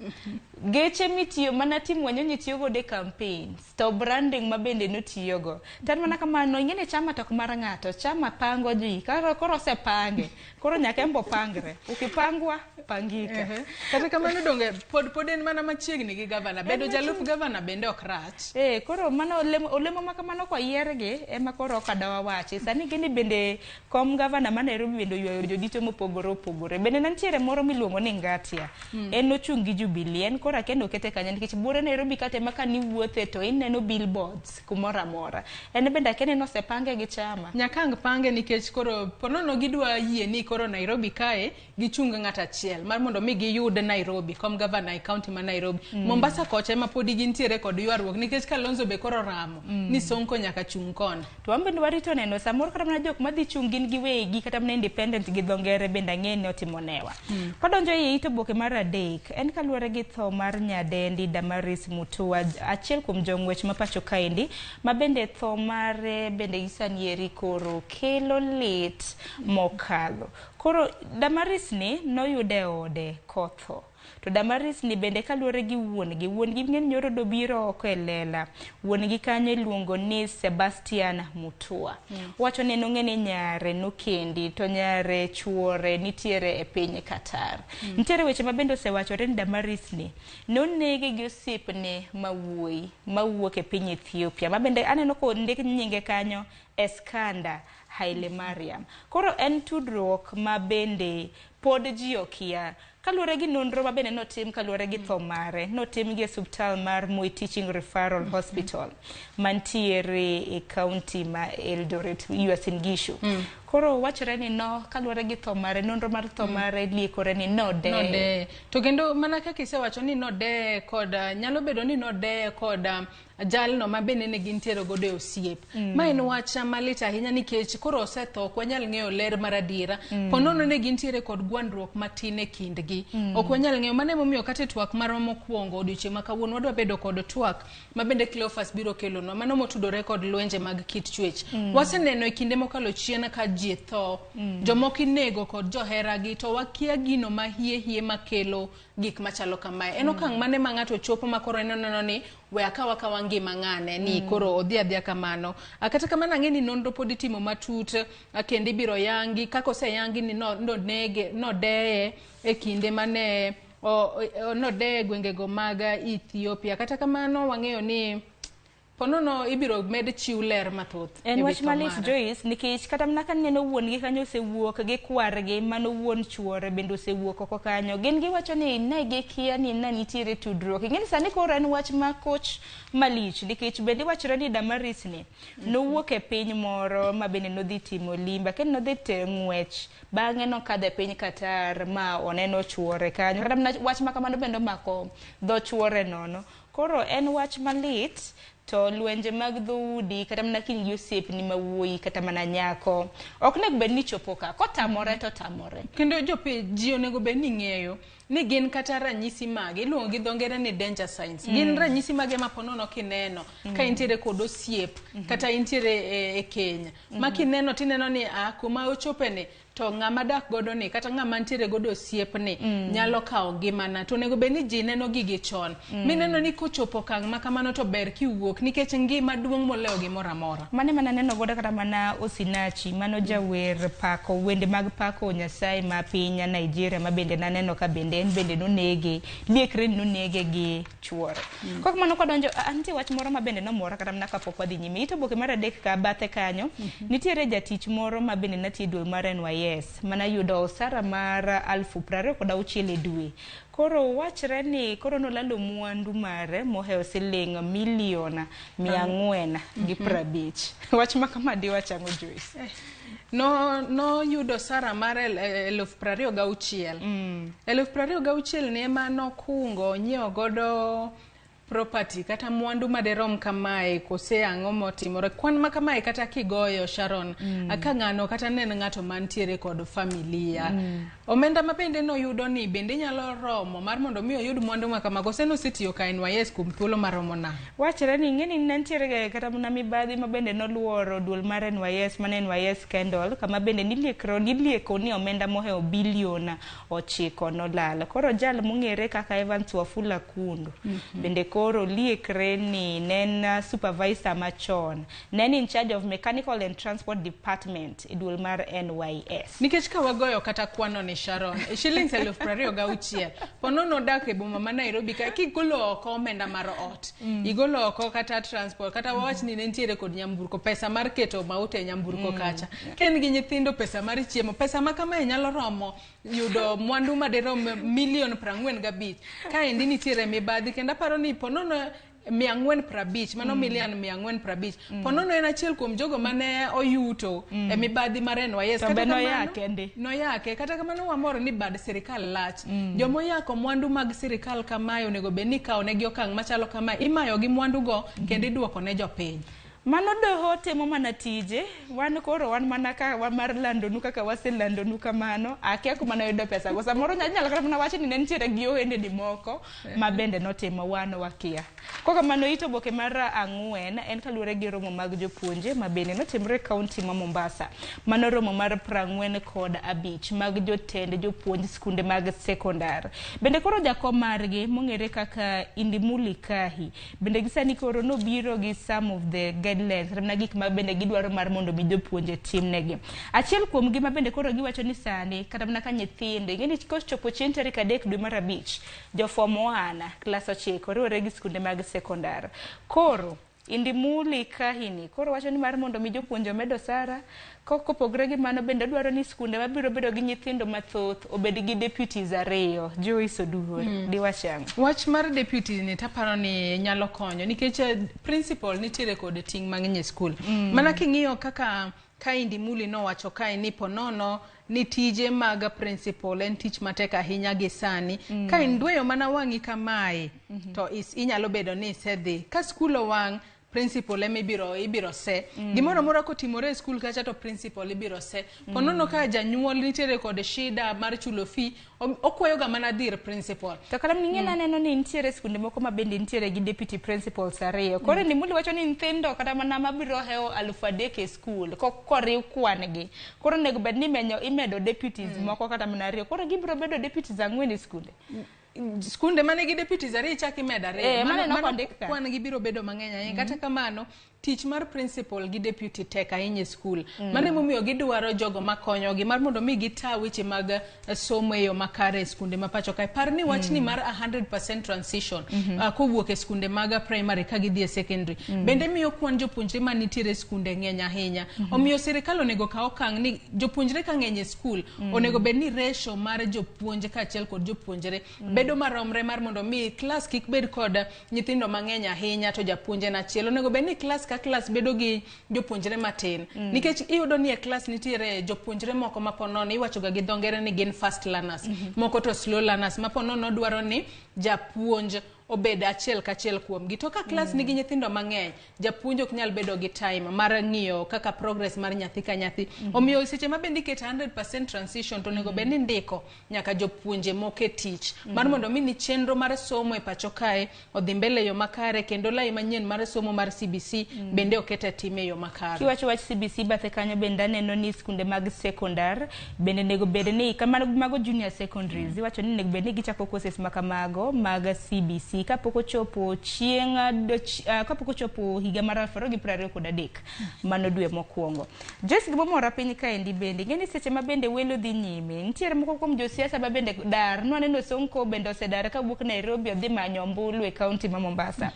Geche mitiyo mana Tim Wanyonyi tiyo godo e campaigns to branding ma bende notiyogo. To en mana kamano ing'e ni chama to ok mar ng'ato, chama pango ji. Koro osepange, koro nyaka en be opangre. Ukipangwa, pangika. Kata kamano donge pod en mana machiegni gi gavana. Bedo jalup gavana bende ok rach. Koro mano olemo ma kamano koyiergi ema koro ok adawa wachi. Sani gini bende kom gavana ma Nairobi bende oywayo jodito mopogore opogore. Bende nantiere moro miluongo ni Ngatia. En nochung' gi Jubilee. En koro akia ni okete kanyo nikech buore Nairobi kata ema ka niwuothe to ineno billboards kumoro amora. En bende akia ni nosepange gi chama. Nyaka ang' pange nikech koro ponono gidwa yie ni koro Nairobi kae gichung ng'at achiel mar mondo mi giyud Nairobi kom gavana e county ma Nairobi. Mombasa kocha ema podi gintiere kod ywaruok nikech Kalonzo be koro ramo ni Sonko nyaka chung' koni. To wan bende warito neno samoro kata mana jok madhi chung' gin giwegi kata mana independent gi dho ngere bende ang'e ni otimo newa. Kwadonjo e it oboke mar 3 en kaluwore gi tho mar nyadendi Damaris Mutua, achiel kuom jong'wech ma pacho kaendi ma bende tho mare bende gisani eri koro kelo lit mokalo. Koro Damaris ni noyude e ode kotho. To Damaris ni bende kaluwore gi wuon-gi, wuon-gi ng'eny nyoro dobiro oko e lela. Wuon-gi kanyo iluongo ni Sebastian Mutua. Wacho ni nong'e ni nyare nokendi to nyare chuore nitiere e piny Qatar. Nitiere weche ma bende osewachore ni Damaris ni nonege gi osiepne ma wuoyi mawuok e piny Ethiopia ma bende aneno kondik nyinge kanyo Eskanda Haile Mariam. Koro en tudruok ma bende pod ji okia. Kaluwore gi nonro ma bende notim kaluwore gi tho mare, notim gi e osiptal mar Moi Teaching Referral Hospital mantiere e county ma Eldoret, Uasin Gishu. Koro wachore ni no kaluwore gi tho mare, nonro mar tho mare liekore ni nodeye. Nodeye. To kendo mana kaka isewacho ni nodeye kod nyalo bedo ni nodeye kod jalno ma bende ne gintiere godo e osiep. Ma en wach malit ahinya nikech koro osetho ok wanyal ng'eyo ler mar adiera. Po nono ne gintiere kod gwandruok matin e kindgi. Ok wanyal ng'eyo mano emomiyo kata e twak marwa mokwongo odiochieng' ma kawuono wadwa bedo kod twak ma bende Cleophas biro kelonwa mano motudore kod lwenje mag kit chwech. Waseneno e kinde mokalo chien ka ji tho, jomoko inego kod joheragi to wakia gino ma hie hie makelo gik machalo kamae. En okang' mane ma ng'ato chopo ma koro en oneno ni we akaw akawa ngima ng'ane ni koro odhi adhiya kamano. Kata kamano ang'e ni nonro pod itimo matut kendo ibiro yangi kaka oseyangi ni nonege nodeye e kinde mane nodeye e gwengego mag Ethiopia. Kata kamano wang'eyo ni ponono ibiro med chiw ler mathoth. En wach malit Joyce, nikech kata mana ka neno wuon gi kanyo osewuok gi kwargi, mano wuon chuore bende osewuok oko kanyo. Gin giwacho ni ne gikia ni ne nitiere tudruok. Ing'e ni sani koro en wach ma koch malich, nikech bende iwachore ni Damaris ni nowuok e piny moro ma bende nodhi timo limbe, kendo nodhi ng'wech, bang'e nokadho e piny Qatar ma oneno chuore kanyo. Kata mana wach ma kamano bende omako dho chuore nono. Koro en wach malit. To lwenje mag dhoudi kata mana kind gi osiepni ma wuoyi kata mana nyako ok onego bed ni chopo ka kotamore to tamore. Kendo ji onego bed ni ng'eyo ni gin kata ranyisi mage iluongo gi dho ngere ni danger signs. Gin ranyisi mage ma ponono kineno ka intiere kod osiep kata intiere e keny ma kineno tineno ni kuma ochope ni to ng'ama dak godo ni kata ng'ama nitiere godo osiep ni nyalo kawo ngimana. To onego bed ni ji neno gigi chon. Mineno ni kochopo okang' ma kamano to ber kiwuok nikech ngima duong' moloyo gimoro amora. Mane mana neno godo kata mana Osinachi, mano jawer pako wende mag pako Nyasaye ma piny Nigeria ma bende naneno ka bende en bende nonege, liekre ni nonege gi chuore. Kok mano kwadonjo, nitie wach moro ma bende nomora kata mana kapok wadhi nyime. Ito oboke mar 3 ka bathe kanyo, nitiere jatich moro ma bende natiyo e duol mar NYS mana yudo osara mar 26,000 e dwe. Koro wachre ni koro nolalo mwandu mare mohewo siling milion 450. Wach ma kama diwach ang'o Joyce? No yudo osara mar 26,000. 26,000 ni ema nokungo nyiewo godo property kata mwandu maderom kamae kose ang'o motimore. Kwan ma kamae kata kigoyo Sharon, ka ng'ano kata ne en ng'ato mantiere kod familia. Omenda ma bende noyudo ni bende nyalo romo mar mondo mi oyud mwandu ma kama kose nosetiyo ka NYS kuom thuolo maromo nade? Wachre ni ing'e ni ne nitiere kata mana mibadhi ma bende noluoro duol mar NYS mane NYS scandal kama bende nilieko ni omenda mohewo bilion 9 nolal. Koro jal mong'ere kaka Evans Wafula Kundu bende koro liekre ni ne en supervisor machon, ne en in charge of mechanical and transport department e duol mar NYS. Nikech ka wagoyo kata kwano ni Sharon, shillings 26,000, ponono odak e boma ma Nairobi ka kigolo oko omenda mar ot, igolo oko kata transport, kata wawach ni ne nitiere kod nyamburko, pesa mar keto mauta e nyamburko kacha. Ka en gi nyithindo, pesa mar chiemo, pesa ma kamae nyalo romo yudo mwandu maderom milion 45. Kaendi nitiere mibadhi kendo aparo ni ponono 450, mano milion 450. Ponono en achiel kuom jogo mane oyuto e mibadhi mar NYS. To be noyake ndi. Noyake. Kata kamano wamor ni bad sirikal lach. Jomoyako mwandu mag sirikal kamae onego bed ni ikawo negi okang' machalo kamae, imayo gi mwandu go kendo iduoko ne jopiny. Mano doho timo mana tije, wan koro wan mana ka wan mar landonu kaka waselandonu kamano, akia kuma noyudo pesa go. Samoro nyalo kata mana wacho ni ne nitiere gi ohendni moko ma bende notimo, wan wakia. Kokamano it oboke mar 4 en kaluwore gi romo mag jopuonje ma bende notimre e kaunti ma Mombasa. Mano romo mar 45 mag jotend jopuonj skunde mag sekondar. Bende koro jakom margi mong'ere kaka Indimuli Kahi bende gi sani koro nobiro gi some of the guidelines kata mana gik ma bende gidwaro mar mondo mi jopuonje timnegi. Achiel kuom gi ma bende koro giwacho ni sani kata mana ka nyithindo ing'e ni kochopo chieng' tarik 3 dwe mar 5 jo form 1 klas 9 riwore gi skunde mag sekondar. Koro Indimuli Kahini koro wacho ni mar mondo mi jopuonje omed osara, kopogore gi mano bende odwaro ni skunde mabiro bedo gi nyithindo mathoth obed gi deputies 2. Joyce Oduor, diwach ang'o? Wach mar deputy ni taparo ni nyalo konyo nikech principal nitiere kod ting' mang'eny e skul. Mana king'iyo kaka Indimuli nowacho kae ni ponono ni tije mag principal en tich matek ahinya gi sani. Ka indweyo mana wang'i kamae to inyalo bedo ni isedhi. Ka skul owang', principal ema ibiro se. Gimoro amora kotimore e skul kacha to principal ibiro se. Ponono ka janyuol nitiere kod shida mar chulo fee, okwayo ga mana dhir principal. To kata ming'e naneno ni nitiere skunde moko ma bende nitiere gi deputy principals 2. Koro Indimuli wacho ni nyithindo kata mana mabiro hewo 3,000 e skul koriw kwan gi. Koro onego bed ni imedo deputies moko kata mana 2. Koro gibiro bedo deputies 4 e skunde. Skunde manigi deputies 2 chak imedo 2. Mano kondik ka. Kwan gi biro bedo mang'eny ahinya. Kata kamano, tich mar principal gi deputy tek ahinya e skul. Mano emomiyo gidwaro jogo makonyogi mar mondo mi gita weche mag somo e yo makare e skunde ma pacho kae. Par ni wachni mar 100% transition kowuok e skunde mag primary ka gidhi e secondary. Bende miyo kwan jopuonjre manitiere e skunde ng'eny ahinya. Omiyo sirikal onego kaw okang' ni jopuonjre ka ng'eny e skul, onego bed ni ratio mar jopuonj kaachiel kod jopuonjre bedo maromre mar mondo mi klas kik bed kod nyithindo mang'eny ahinya to japuonj en achiel. Onego bed ni klas ka klas bedo gi jopuonjre matin. Nikech iyudo ni e klas nitiere jopuonjre moko ma ponono iwacho ga gi dho ngere ni gin fast learners, moko to slow learners ma ponono dwaro ni japuonj obed achiel kachiel kuomgi. To ka klas nigi nyithindo mang'eny, japuonj ok nyal bedo gi time mar ng'iyo kaka progress mar nyathi ka nyathi. Omiyo seche ma bende iketo 100% transition to onego bed ni ndiko nyaka jopuonje moko e tich mar mondo mi ni chenro mar somo e pacho kae odhi mbele e yo makare kendo lai manyien mar somo mar CBC bende oket e tim e yo makare. Kiwacho wach CBC bathe kanyo bende aneno ni skunde mag sekondar bende onego bed ni kamano mago junior secondaries iwacho ni onego bed ni gichako courses makamago mag CBC kapok ochopo chieng' kapok ochopo higa mar 2023 mano dwe mokwongo. Joyce, gimomora piny kaendi bende ing'e ni seche ma bende welo dhi nyime nitiere moko kuom josiasa ma bende dar. Nwaneno Sonko bende osedar kawuok Nairobi odhi manyo ombulu e kaunti ma Mombasa.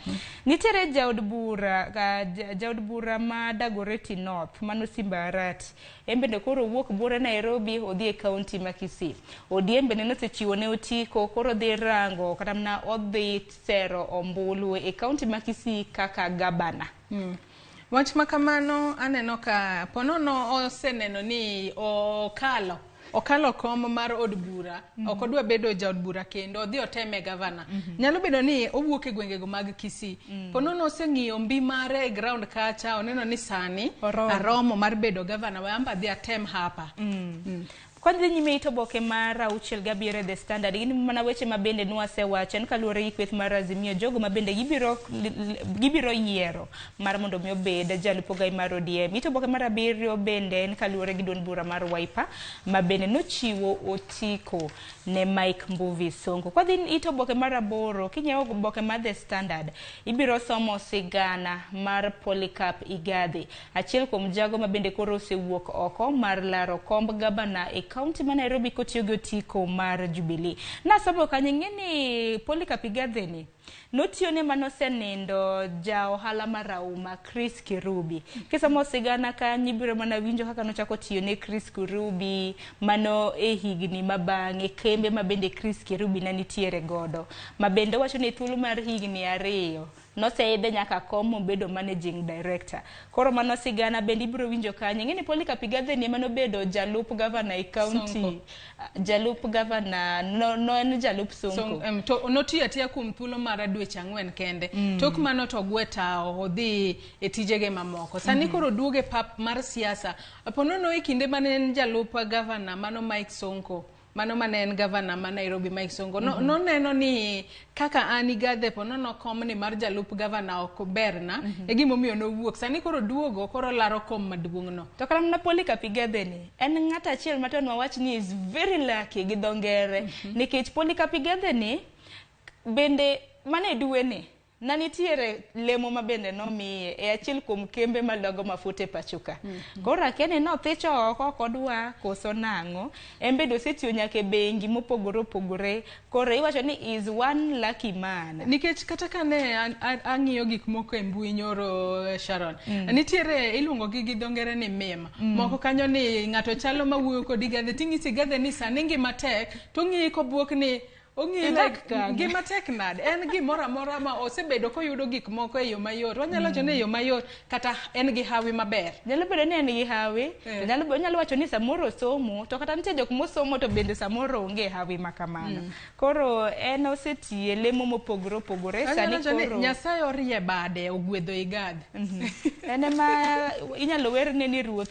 Nitiere jaod bura ma Dagoretti North mano Simba Arati, en bende koro owuok buore Nairobi odhi e kaunti ma Kisii. ODM bende nosechiwo ne otiko koro odhi rango kata mana odhi sero ombulu e kaunti ma Kisii kaka gabana. Wach ma kamano aneno ka ponono oseneno ni okalo kom mar od bura, ok odwa bedo jaod bura kendo odhi oteme gavana. Nyalo bedo ni owuok e gwengego mag Kisii. Ponono oseng'iyo mbi mare e ground kacha, oneno ni sani aromo mar bedo gavana, we amba adhi atem hapa. Kwadhi nyime it oboke mar 67 The Standard, gin mana weche ma bende nwasewacho en kaluwore gi kweth mar Azimio, jogo ma bende gibiro yiero mar mondo mi obed jalup ogai mar ODM. It oboke mar 7 bende en kaluwore gi duond bura mar Wiper ma bende nochiwo otiko ne Mike Mbuvi Sonko. Kwadhi it oboke mar 8, kinyiewo oboke mar The Standard, ibiro somo sigana mar Polycarp Igathe, achiel kuom jago ma bende koro osewuok oko mar laro komb gabana e kaunti ma Nairobi kotiyo gi otiko mar Jubilee. Nasomo kanyo ing'e ni Polycarp Igathe ni notiyo ne manosenindo ja ohala marahuma Chris Kirubi. Kisomo sigana kanyo ibiro mana winjo kaka nochako tiyo ne Chris Kirubi mano e higni mabang'e, kembe ma bende Chris Kirubi ne nitiere godo, ma bende owacho ni thuolo mar higni 2 noseidhe nyaka kom mobedo managing director. Koro mano sigana bende ibiro winjo kanyo. Ing'e ni Polycarp Igathe ni ema nobedo jalup gavana e county. Jalup gavana no en jalup Sonko. To notiyo atiya kuom thuolo mar dweche 4 kende. Tok mano to ogwe tawo odhi e tijege mamoko. Sani koro duoge pap mar siasa. Ponono e kinde mane en jalup gavana mano Mike Sonko. Mano mane en gavana ma Nairobi Mike Sonko. Noneno ni kaka an Igathe po nono komni mar jalup gavana ok berna, e gimomiyo nowuok. Sani koro duogo, koro laro kom maduong' no. To kata mana Polycarp Igathe ni en ng'at achiel ma to nwawach ni is very lucky gi dho ngere, nikech Polycarp Igathe ni bende mana e dwe ni na nitiere lemo ma bende nomiye e achiel kuom kembe malogo mafuta e pacho ka. Koro akia ni nothicho oko ok odwa koso nang'o. En bende osetiyo nyaka e bengi mopogore opogore. Koro iwacho ni is one lucky man. Nikech kata ka ne ang'iyo gik moko e mbui nyoro, Sharon, nitiere iluongo gi gi dho ngere ni meme. Moko kanyo ni ng'ato chalo mawuoyo kod Igathe, ting'isi Igathe ni sani ngima tek, to ong'iyi kobuok ni ong'iyi Idak like kanye? Ngima tek nade? En gimoro amora ma osebedo koyudo gik moko e yo mayot. Wanyalo wacho ni e yo mayot kata en gi hawi maber. Nyalo bedo ni en gi hawi, to nyalo wacho ni samoro osomo, to kata nitie jok mosomo to bende samoro onge hawi ma kamano. Koro en osetiye lemo mopogore opogore. Anyalo Sani wacho ni koro Nyasaye orie bade ogwedho Igathe. En ema inyalo werne ni ruoth,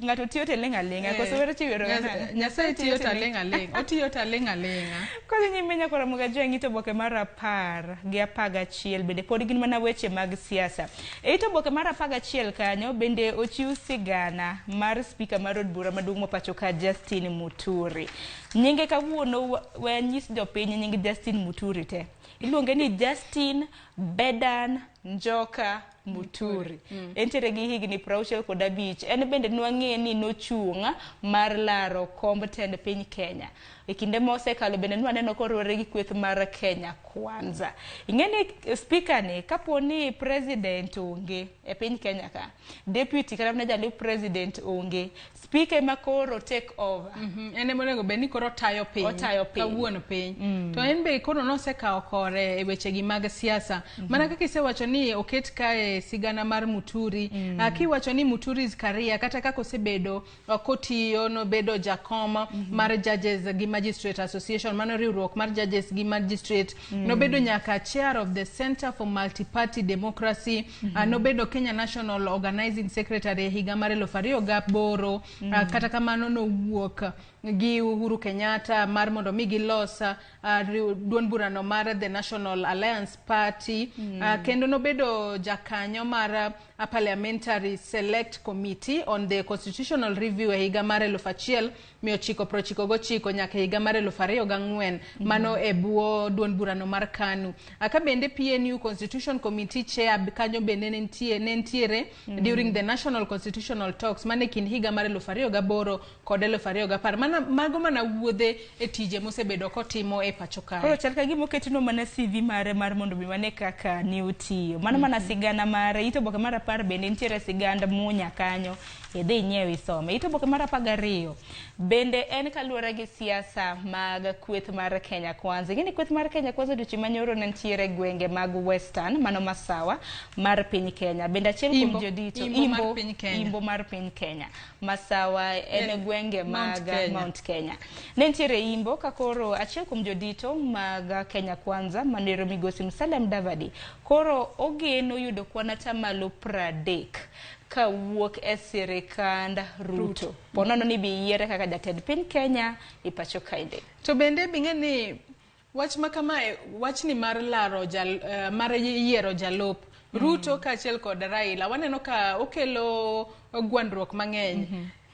ng'ato tiyo to ling' aling'a, koso wer chiwero ng'ato? Nyasaye tiyo to aling' aling'. Otiyo to aling' aling'a. Kodhi nyime nyaka Ramogi Ajwang' ito oboke mar 10 gi 11 bende pod gin mana weche mag siasa. E ito oboke mar 11 kanyo bende ochiw sigana mar spika mar od bura maduong' ma pacho ka Justin Muturi. Nyinge kawuono we anyis jopiny nying Justin Muturi te. Iluonge ni Justin Bedan Njoka Muturi. Entiere gi higni 65. En bende nwang'e ni nochung' mar laro komb tend piny Kenya. E kinde mosekalo bende nwaneno koriwore gi kweth mar Kenya Kwanza. Ing'e ni spika ni kapo ni president onge e piny Kenya ka, deputy kata mana jalup president onge, spika ema koro take over. En ema onego bed ni koro tayo piny. Otayo piny. Kawuon piny. To en be koro nosekawo kore e wechegi mag siasa. Mana kaka isewacho ni oket kae sigana mar Muturi. Kiwacho ni Muturi's career kata kaka osebedo kotiyo, nobedo jakom mar Judges gi Magistrate Association, mano riwruok mar Judges gi Magistrate. Nobedo nyaka chair of the Center for Multi-Party Democracy. Nobedo Kenya National Organizing Secretary e higa mar 2008. Kata kamano nowuok gi Uhuru Kenyatta mar mondo mi gilos duond burano mar the National Alliance Party. Kendo nobedo jakanyo mar Parliamentary Select Committee on the Constitutional Review e higa mar 1999 nyaka higa mar 2004, mano e bwo duond burano mar KANU. Ka bende PNU Constitution Committee Chair kanyo bende ne nitiere during the National Constitutional Talks mane kind higa mar 2008 kod 2010. Mana mago mana wuodhe e tije mosebedo kotimo e pacho kae. Koro chal ka gima oketnwa mana CV mare mar mondo mi wane kaka ne otiyo. Mano mana sigana mare. Ito oboke mar 10 bende nitiere sigand Munya kanyo. Idhi inyiew isome. Ito oboke mar 12 bende en kaluwore gi siasa mag kweth mar Kenya Kwanza. Ing'e ni kweth mar Kenya Kwanza odiochieng' manyoro ne nitiere gwenge mag Western, mano masawa mar piny Kenya. Bende achiel kuom Imbo. jodito, Imbo mar piny Kenya. Imbo mar piny Kenya. Masawa en gwenge Mount mag Kenya. Mount Kenya. Ne nitiere Imbo ka koro achiel kuom jodito mag Kenya Kwanza manero migosi Musalia Mudavadi koro ogeno yudo kwan atamalo 30 kawuok e sirikand Ruto. Ponono ni bi yiere kaka jatend piny Kenya e pacho kaende. To bende bing'e ni wach ma kamae, wachni mar laro mar yiero jalup Ruto kaachiel kod Raila, waneno ka okelo gwandruok mang'eny.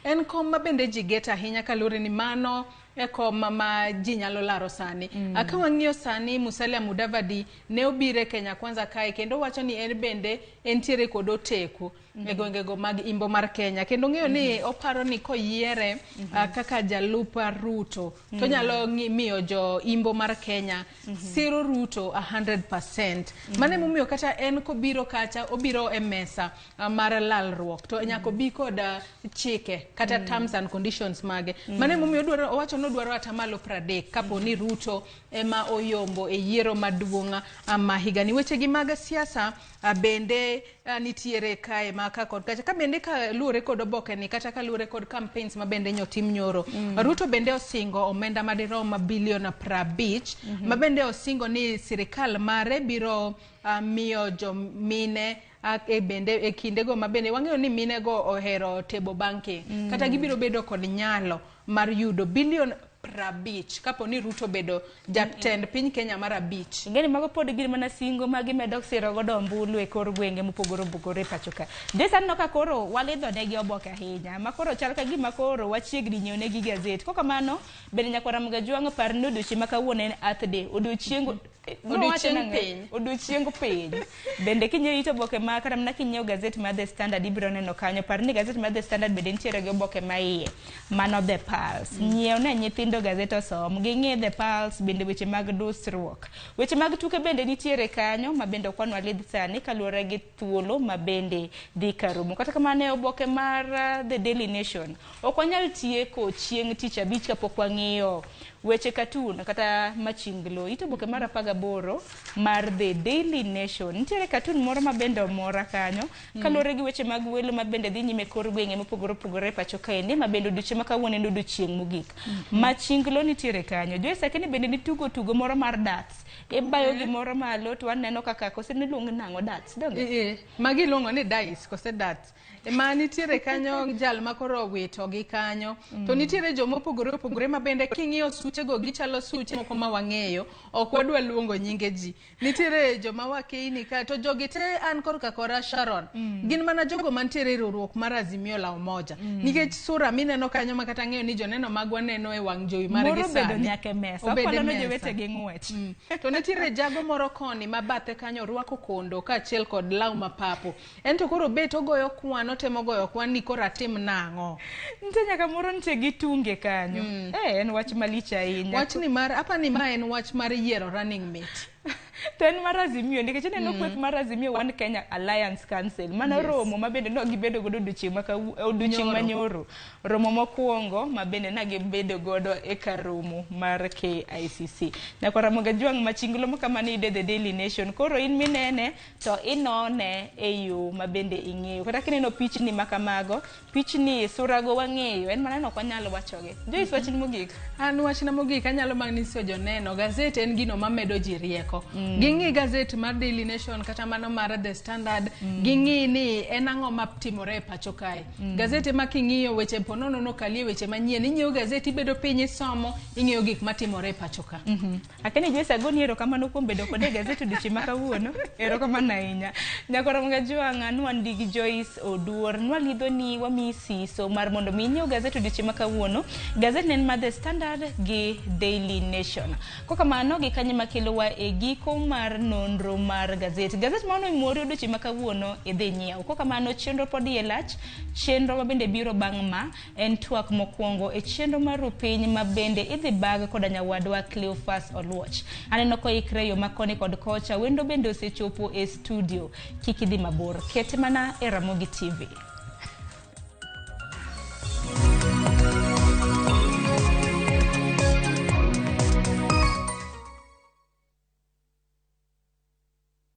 En kom ma bende ji geto ahinya kaluwore ni mano e kom ma ji nyalo laro sani. Ka wang'iyo sani Musalia Mudavadi ne obiro e Kenya Kwanza kae kendo wacho ni en bende entiere kod oteku e gwengego mag Imbo mar Kenya. Kendo ng'eyo ni oparo ni koyiere kaka jalup Ruto to nyalo miyo jo Imbo mar Kenya siro Ruto 100%. Mano emomiyo kata en kobiro kacha obiro e mesa mar lalruok to nyaka obi kod chike kata terms and conditions mage. Mano emomiyo owacho ni odwaro atamalo 30 kapo ni Ruto ema oyombo e yiero maduong' ma higani. Wechegi mag siasa bende nitiere kae ma ka kod kacha. Ka bende kaluwore kod oboke ni kata kaluwore kod campaigns ma bende nyotim nyoro. Ruto bende osingo omenda madirom bilion 50 ma bende osingo ni sirikal mare biro miyo jomine e bende e kindego ma bende wang'eyo ni mine go ohero table banking. Kata gibiro bedo kod nyalo mar yudo bilion 50 kapo ni Ruto bedo jatend piny Kenya mar 5. Ing'eni mago pod gin mana singo ma gimedo siro godo ombulu e kor gwenge mopogore opogore e pacho ka. Joyce aneno ka koro walidho negi oboke ahinya ma koro chal ka gima koro wachiegni nyiewo negi gazet. Kokamano bende nyakwar Ramogi Ajwang' par ni odiochieng' ma kawuono en Earth Day, odiochieng Odiochieng piny. Odiochieng piny. Bende kinyiewo it oboke ma kata mana kinyiewo gazet mar The Standard ibiro neno kanyo. Par ni gazet mar The Standard bende nitiere gi oboke ma iye. Mano The Pulse. Nyiew ne nyithindo gazet osom. Ging'i The Pulse bende weche mag dusruok. Weche mag tuke bende nitiere kanyo ma bende ok wanwalidh sani kaluwore gi thuolo ma bende dhi karumo. Kata kamano e oboke mar The Daily Nation ok wanyal tieko chieng' tich abich kapok wang'iyo weche katun kata machinglo. It oboke mar 18 mar The Daily Nation. Nitiere katun moro ma bende omora kanyo kaluwore gi weche mag welo ma bende dhi nyime kor gwenge mopogore opogore e pacho kaendi ma bende odiochieng' ma kawuono en odiochieng' mogik. Machinglo nitiere kanyo. Joyce Akeni bende nitugo tugo moro mar darts. Ibayo gimoro malo to waneno kaka kose niluongo nang'o darts donge? Magi iluongo ni dice kose darts. Ma nitiere kanyo jal ma koro owito gi kanyo. To nitiere joma opogore opogore ma bende king'iyo suchego gichalo suche moko ma wang'eyo. Ok wadwa luongo nyinge ji. Nitiere joma wakeini ka to jogi te an korka kora Sharon. Gin mana jogo mantiere e riwruok mar Azimio la Umoja. Nikech sura mineno kanyo ma kata ng'eyo ni joneno magwa neno e wang' jowi margi Moro obedo sani. nyaka e mesa. Obedo e Okwalo ne mesa. jowetegi ng'wech. To nitiere jago moro koni ma bathe kanyo orwako kondo kaachiel kod law ma papo. En to koro bet ogoyo kwan, otemo goyo kwan ni koro atim nang'o. Nitie nyaka moro nitie gi tunge kanyo. En wach malich ahinya. Wachni mar, apa ni ma en wach mar yiero running mate. To en mar Azimio nikech ineno kweth mar Azimio One Kenya Alliance Council. Mano romo ma bende no gibedo godo odiochieng' ma odiochieng' ma nyoro. Romo mokwongo ma bende na gibedo godo e kar romo mar KICC. Nyakwar Ramogi Ajwang' machinglo ma kama niyude The Daily Nation. Koro in minene to inone e yo ma bende ing'eyo. Kata kineno pichni ma kamago, pichni surago wang'eyo, en mana ni ok wanyal wachogi. Joyce, wachni mogik. An wachna mogik anyalo mana nyiso joneno, gazet en gino mamedo ji rieko. Ging'i gazet mar Daily Nation kata mano mar The Standard, ging'i ni en ang'o matimore e pacho kae. Gazet ema king'iyo weche ponono nokalie weche manyien, inyiewo gazet ibedo piny isomo, ing'iyo gik matimore e pacho ka. Akeni Joyce agoni erokamano kuom bedo kode e gazet odiochieng' ma kawuono. Erokamano ahinya. Nyakwar Ramogi Ajwang' nwan gi Joyce Oduor. Nwalidho ni wamiyi siso mar mondo mi inyiew gazet odiochieng' ma kawuono. Gazet ne en mar The Standard gi Daily Nation. Kokamano gi kanyo makelowa e giko mar nonro mar gazet. Gazet mano imori odiochieng' ma kawuono idhi nyiew. Kokamano chenro pod iye lach. Chenro ma bende biro bang' ma en twak mokwongo e chenro mar rupiny ma bende idhi bag koda nyawadwa Cleophas Oluoch. Aneno koikre yo makoni kod kocha, wendo bende osechopo e studio. Kik idhi mabor, kete mana e Ramogi TV.